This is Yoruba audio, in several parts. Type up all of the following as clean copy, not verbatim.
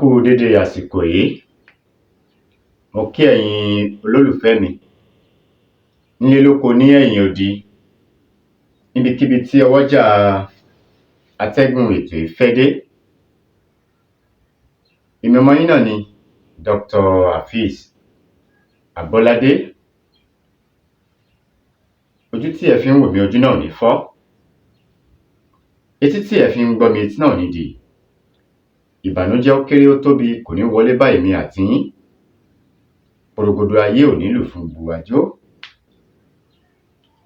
kú u dédé àsìkò yìí. Mo kí ẹ̀yin olólùfẹ́ mi nílé lóko ní ẹ̀yìn odi, níbikíbi tí ọwọ́jà atẹ́gùn ètò yìí fẹ́ dé. Èmi ọmọ yín náà ni Dr. Afeez Abọ́ládé. Ojú tí ẹ̀ fi ń wò mí, ojú náà ò ní fọ́. Etí tí ẹ̀ fi ń gbọ́ mi, etí náà ò ní dì. Ìbànújẹ́ ó kéré ó tóbi kò ní wọlé bá èmi àti yín. Porogodo ayé ò ní lù fún gbogbo wa jó.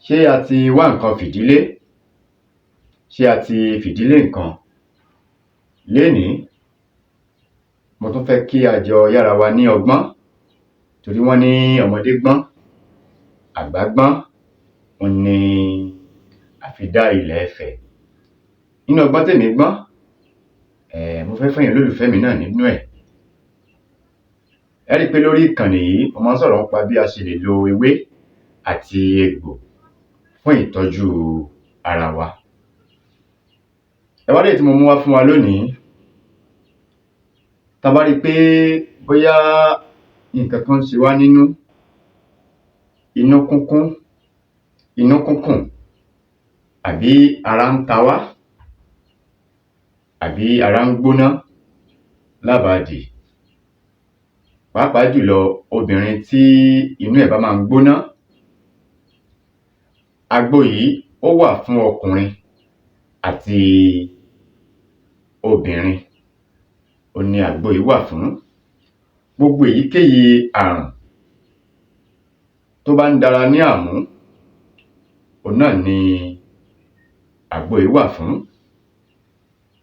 Ṣé a ti wá nǹkan fìdílé? Ṣé a ti fìdílé nǹkan? Lénìí, mo tún fẹ́ kí a jọ yára wa ní ọgbọ́n, torí wọ́n ní ọmọdé gbọ́n, àgbà gbọ́n, òhun ni a fi dá ilẹ̀ Ifẹ̀. Nínú ọgbọ́n témi gbọ́n, mo fẹ́ fún ẹ̀yin olólùfẹ́ mi náà nínú ẹ̀. Ẹ ẹ́ rí i pé lórí ìkànnì yìí, mo máa ń sọ̀rọ̀ nípa bí a ṣe lè lo ewé àti egbò fún ìtọ́jú ara wa. Ẹ wá rí èyí tí mo mú wá fún wa lónìí. Ta bá rí i pé bóyá nǹkan kan ń ṣe wá nínú, inú kúnkún, inú kúnkùn, àbí ara ń ta wá, àbí ara ń gbóná lábàdì, pàápàá jùlọ obìnrin tí inú ẹ̀ bá máa ń gbóná, àgbo yìí ó wà fún ọkùnrin àti obìnrin, òhun ni àgbo yìí wà fún. Gbogbo èyíkéyìí àrùn tó bá ń dara ní àmú, òhun náà ni àgbo yìí wà fún.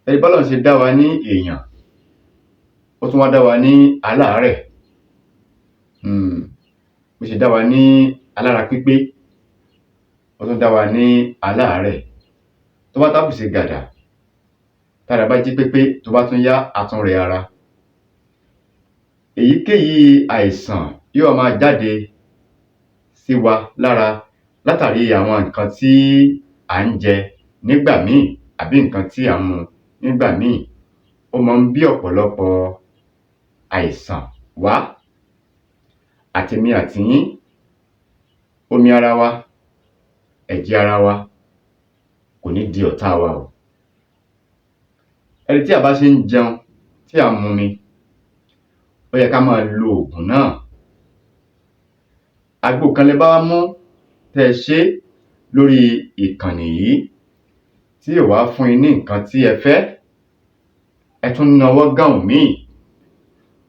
Ẹ rí bọ́lọ́run ṣe dá wa ní èèyàn, ó tún wá dá wa ní aláàárẹ̀. Bó ṣe dá wa ní alára pípé, ó tún dá wa ní aláàárẹ̀. Tó bá tábùsì gàdà, tára bá jí pépé, tó bá tún yá, á tún rẹ ara. Èyíkéyìí àìsàn yóò wá máa jáde sí wa lára látàrí àwọn nǹkan tí à ń jẹ nígbà míì àbí nǹkan tí à ń mu nígbà míì. Ó máa ń bí ọ̀pọ̀lọpọ̀ àìsàn wá. Àtèmi àtiyín, omi ara wa, ẹ̀jẹ̀ ara wa kò ní di ọ̀tá wa o. Ẹ rí tí a bá ṣe ń jẹun, tí à ń mumi, ó yẹ ká máa lo ògùn náà. Àgbo kan lẹ bá wá mú tẹ́ ẹ ṣé lórí ìkànnì yìí tí ò wá fún yín ní nǹkan tí ẹ fẹ́, ẹ tún nawọ́ gán òmíì.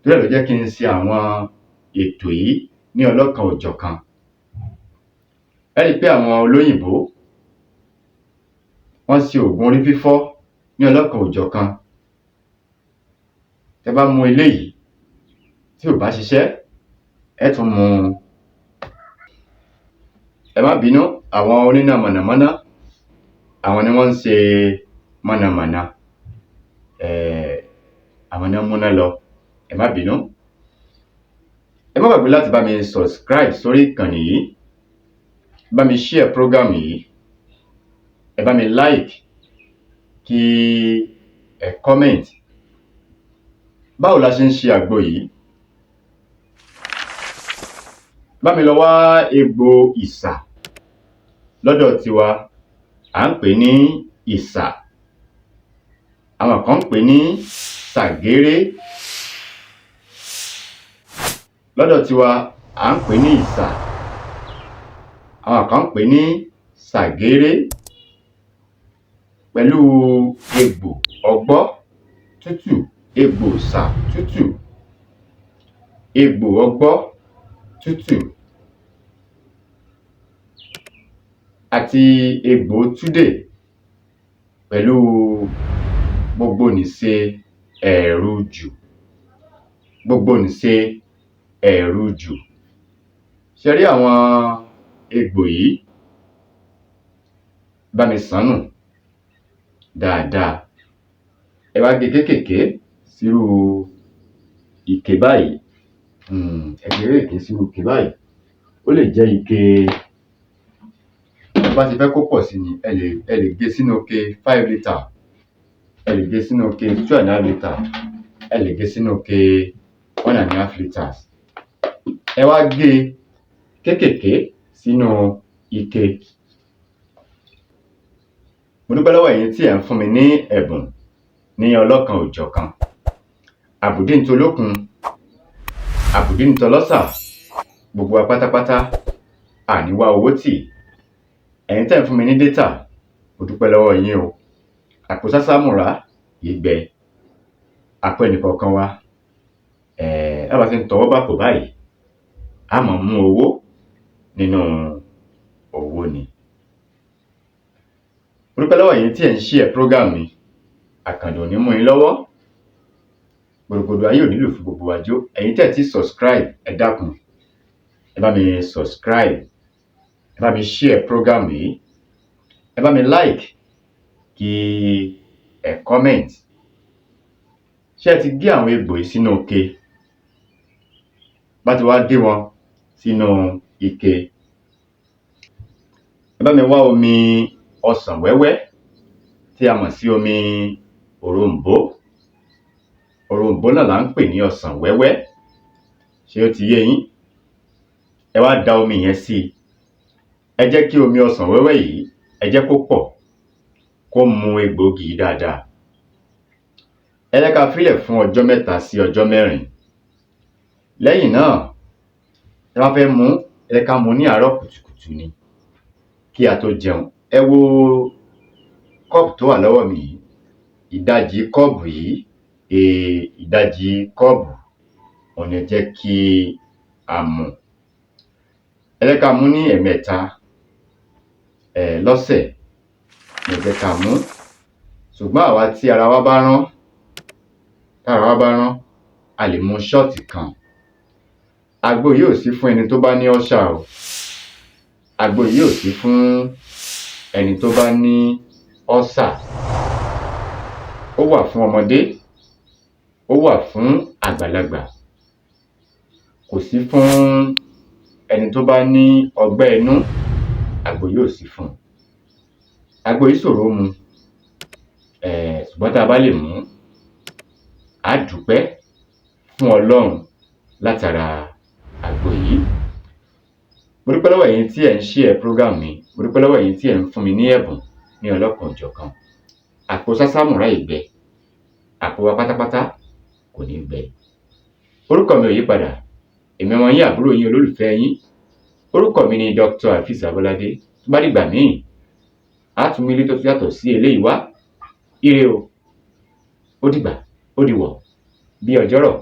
Torí ẹ̀ ló jẹ́ kí n ṣe àwọn ètò yìí ní ọlọ́kan-ò-jọ̀kan. Ẹ rí i pé àwọn olóyìnbó, wọ́n ṣe ògùn orí fífọ́ ní ọlọ́kan-ò-jọ̀kan. Tẹ́ bá mu eléyìí tí ò bá ṣiṣẹ́, ẹ́ tún mu. Ẹ má bínú, àwọn oníná mọ̀nàmọ́ná, àwọn ni wọ́n ń ṣe mọ̀nàmọ̀nà, àwọn ná ń múná lọ, ẹ má bínú. Ẹ má gbàgbé láti bá mi subscribe sórí ìkànnì yìí, bá mi share program yìí, ẹ bá mi like, kí ẹ comment. Báwo la ṣe ń ṣe àgbo yìí? Bá mi lọ wá egbò ìsà. Lọ́dọ̀ tiwa, à ń pè é ní ìsà, àwọn kan ń pè é ní sàgéré. Lọ́dọ̀ tiwa, à ń pè é ní ìsà, àwọn kan ń pè é ní sàgéré, pẹ̀lú egbò ọgbọ́ tútù, egbò ìsà tútù, egbò ọgbọ́ tútù àti egbò túdè pẹ̀lú gbogbonìse ẹ̀rujù, gbogbonìse ẹ̀rujù. Ṣẹ rí àwọn egbò yìí, bá mi sàn-án nù dáadáa. Ẹ wá gé kéékèèké sírú ike báyìí. Ẹ gé kéékèèké sírú ike báyìí. Ó lè jẹ́ ike bó bá ṣe fẹ́ kó pọ̀ sí ni. Ẹ lè gé sínú ike 5 litre, ẹ lè gé sínú ike 2.5 litre, Ẹ lè gé sínú ike 1.5 litres. Ẹ wá gé e kéékèèké sínú ike. Mo dúpẹ́ lọ́wọ́ ẹ̀yin tí ẹ̀ ń fún mi ní ẹ̀bùn ní ọlọ́kan-ò-jọ̀kan. Àbùdí ń tolókun, àbùdí ń tọlọ́sà, gbogbo wa pátápátá à ní wá owó tì. Ẹ̀yin tẹ́ ẹ̀ ń fún mi ní data, mo dúpẹ́ lọ́wọ́ yín o. Àpò sásámùrá kìí gbẹ. Àpò ẹnìkọ̀ọ̀kan wa, bá bá ṣe ń tọwọ́ bàpò báyìí, á máa mú owó nínú owó ni. Mo dúpẹ́ lọ́wọ́ ẹ̀yin tí ẹ̀ ń share program mi. Àkàndùn ò ní mú yín lọ́wọ́. Gbòrògbòdò ayé ò ní lù fún gbogbo wa jó. Ẹ̀yin tẹ́ ẹ̀ tíì subscribe, ẹ dákun, ẹ bá mi subscribe, ẹ bá mi share program yìí, ẹ bá mi like, kí ẹ comment. Ṣé ẹ ti gé àwọn egbò yìí sínú ike? Bá ti wá gé wọn sínú ike, ẹ bá mi wá omi ọsàn wẹ́wẹ́ tí a mọ̀ sí omi òroǹbó. Òroǹbó náà là ń pè ní ọsàn wẹ́wẹ́. Ṣé ó ti yé yín? Ẹ wá da omi yẹn sí i. Ẹ jẹ́ kí omi ọsàn wẹ́wẹ́ yìí, ẹ jẹ́ kó pọ̀, kó mu egbòogi yìí dáadáa. Ẹ jẹ́ ká fílẹ̀ fún ọjọ́ 3 sí ọjọ́ 4. Lẹ́yìn náà, tẹ́ bá fẹ́ mu ún, ẹ jẹ́ ká mu ní àárọ̀ kùtùkùtù ni kí a tó jẹun. Ẹ wo kọ́ọ̀pù tó wà lọ́wọ́ mi yìí, ìdajì kọ́ọ̀bù yìí, ìdajì kọ́ọ̀bù òhun ni ẹ jẹ́ kí á mu. Ẹ jẹ́ ká mú ní ẹ̀ẹ̀mẹta lọ́sẹ̀ ni ẹ jẹ́ ká mú. Ṣùgbọ́n àwa tí ara wa bá rán, tára wa bá rán, a lè mu shot kan. Àgbo yìí ò sí fún ẹni tó bá ní ulcer o. Àgbo yìí ò sí fún ẹni tó bá ní ulcer. Ó wà fún ọmọdé, ó wà fún àgbàlagbà. Kò sí fún ẹni tó bá ní ọgbẹ́ inú, àgbo yìí ò sí fún un. Àgbo yìí ṣòro mu, ṣùgbọ́n tá a bá lè mú, á dúpẹ́ fún Ọlọ́run látara àgbo yìí. Mo dúpẹ́ lọ́wọ́ ẹ̀yin tí ẹ̀ ń share program mi. Mo dúpẹ́ lọ́wọ́ ẹ̀yin tí ẹ̀ ń fún mi ní ẹ̀bùn ní ọlọ́kan-ò-jọ̀kan. Àpò sásámùrá ì gbẹ, àpò wa pátápátá kò ní gbẹ. Orúkọ mi ò yí padà. Èmi ọmọ yín, àbúrò yín, olólùfẹ́ yín. Orúkọ mi ni Dr. Afeez Abolade. Tó bá dìgbà míì, á tún mú ilé tó tún yàtọ̀ sí eléyìí wá. Ire o. Ó dìgbà, ó dìwọ̀ bí ọjọ́rọ̀.